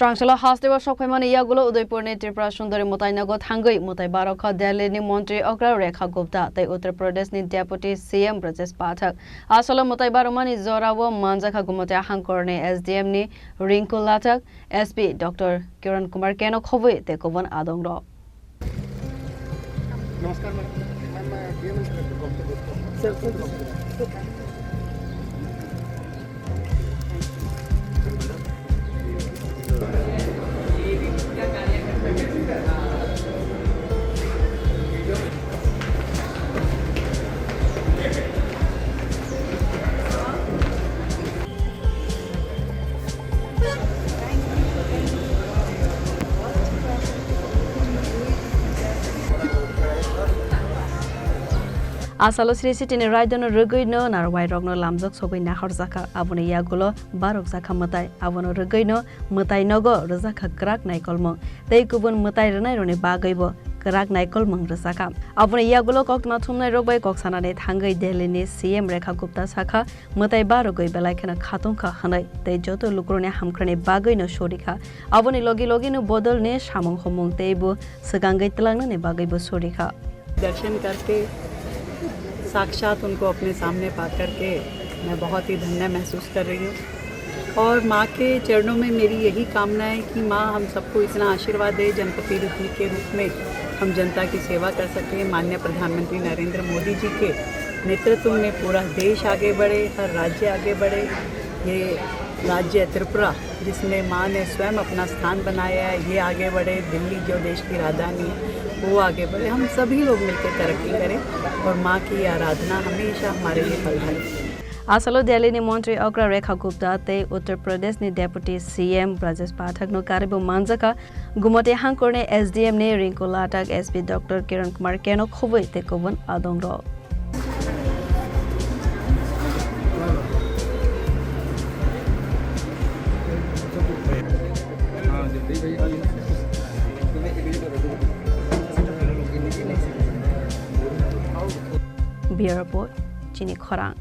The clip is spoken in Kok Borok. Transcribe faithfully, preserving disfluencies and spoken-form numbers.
Rangchalo hasteo sokphaimani yagulo Udaipurni Tripura Sundari mwtai nogo thangwi mwtai barokha Delhini Montri Okra Rekha Gupta tei Uttar Pradeshni Deputy C M Brajesh Pathak. Asalo mwtai baromani jorao manjakha Gumati Hangkorni S D M ni Rinku Lathak, S P Doctor Kiran Kumar Keno khobwi tei kubun adongrok. नमस्कार madam, ma'am, मैं DM inspector complex बोलता हूँ। Sir, sir, sir. Asalo Sri Sitini raidano rwgwino narwai rokno lamjak sogwi nahorjakha, aboni yagulo barokjakha mwtai, abono rwgwino mwtai nogo rwjakha kwrak naikolmung tei kubun mwtai rwnairokni bagwibo kwrak naikolmung rwjakha. Aboni yagulo koktwma thumnairok bai kok sanani thangwi Delhini C M Rekha Gupta sakha, mwtai barogwi belai kheno khatungkha hwnwi tei joto lukurokni hamkhrani bagwino sorikha. Aboni logi logino bodolni samung humung teibo swkangwi twlangnani bagwibo sorikha. दर्शन करके, साक्षात उनको अपने सामने पा करके मैं बहुत ही धन्य महसूस कर रही हूँ। और माँ के चरणों में मेरी यही कामना है कि माँ हम सबको इतना आशीर्वाद दे, जनप्रतिनिधि के रूप में हम जनता की सेवा कर सकें। माननीय प्रधानमंत्री नरेंद्र मोदी जी के नेतृत्व में पूरा देश आगे बढ़े, हर राज्य आगे बढ़े। ये राज्य त्रिपुरा, जिसमें माँ ने स्वयं अपना स्थान बनाया है, ये आगे बढ़े। दिल्ली जो देश की राजधानी है, वो आगे बढ़े। हम सभी लोग मिलकर तरक्की करें और माँ की आराधना हमेशा हमारे लिए फलदायी हो। Asalo Delhini Montri Okra Rekha Gupta tei Uttar Pradeshni Deputy C M Brajesh Pathakno karwibo manjakha, Gumati Hangkorni S D M ni Rinku Lathak, S P Doctor Kiran Kumar Keno khobwi tei kubun adongrok. Bureau Report, Chini Khorang.